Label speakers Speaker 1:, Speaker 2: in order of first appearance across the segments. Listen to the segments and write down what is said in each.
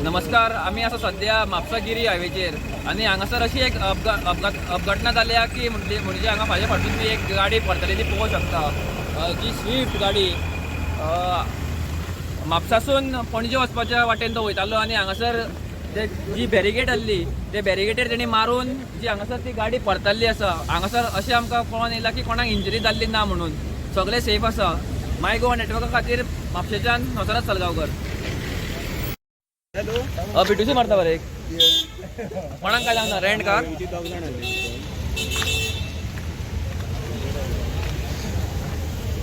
Speaker 1: नमस्कार, आमी आसा सद्या म्हापसा गिरी हायवेचेर आनी हांगासर अशी एक अपघात अपघटना जाल्या की म्हणजे हांगा म्हाज्या फाटल्यान तुमी एक गाडी परतलेली ती पळोवंक शकता, जी स्विफ्ट गाडी म्हापसासून पणजे वचपाच्या वाटेन तो वयतालो आनी हांगासर ते जी बॅरिगेट आहली ते बॅरिगेटीर तेणी मारून जी हांगासर ती गाडी परतल्ली आसा. हांगासर अशें आमकां कळोन येयलां की कोणाक इंजरी जाल्ली ना म्हणून सगळे सेफ आसा. माय गोवा नेटवर्का खातीर म्हापशेच्यान नसरत सलगांवकर. हॅलो, बिटूशी मारता बरे एक कोणाक काय जावना रेंट कार.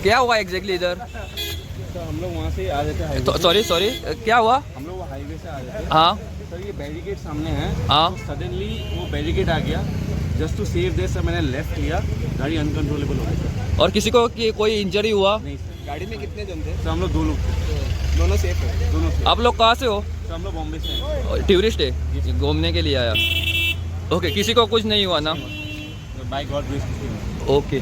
Speaker 1: क्या हुआ एग्जैक्टली इधर?
Speaker 2: सर, हम लोग वहाँ से आ रहे थे हाईवे से।
Speaker 1: सॉरी सॉरी, क्या हुआ?
Speaker 2: हम लोग वो हाईवे से आ रहे थे।
Speaker 1: हाँ।
Speaker 2: सर, ये बैरिकेड सामने है।
Speaker 1: हाँ।
Speaker 2: तो सडनली वो बैरिकेड आ गया। Just to save they sir, मैंने लेफ्ट लिया, गाड़ी अनकंट्रोलेबल हो गई सर।
Speaker 1: और किसी को कि कोई इंजरी हुआ?
Speaker 2: नहीं सर।
Speaker 3: गाड़ी में कितने जन थे?
Speaker 2: सर, हम लोग दो लोग थे।
Speaker 3: दोनों सेफ है?
Speaker 2: दोनों सेफ।
Speaker 1: आप लोग कहाँ से हो?
Speaker 2: सर, हम लोग बॉम्बे से हैं।
Speaker 1: टूरिस्ट है, घूमने के लिए आया। ओके, किसी को कुछ नहीं हुआ ना?
Speaker 2: बाय गॉड ग्रेस किसी को।
Speaker 1: ओके।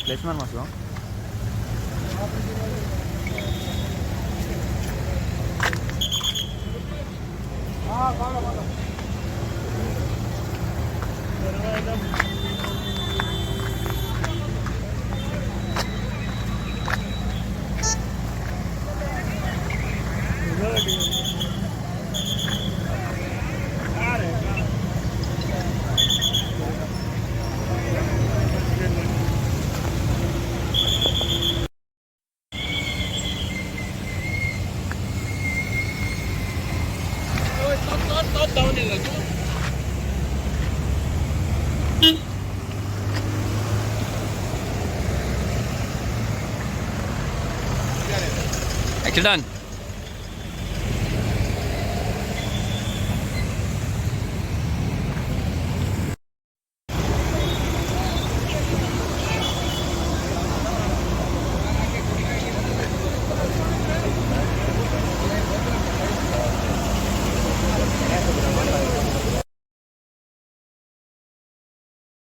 Speaker 1: प्लेसमेंट मारतो. एक्सीडेंट.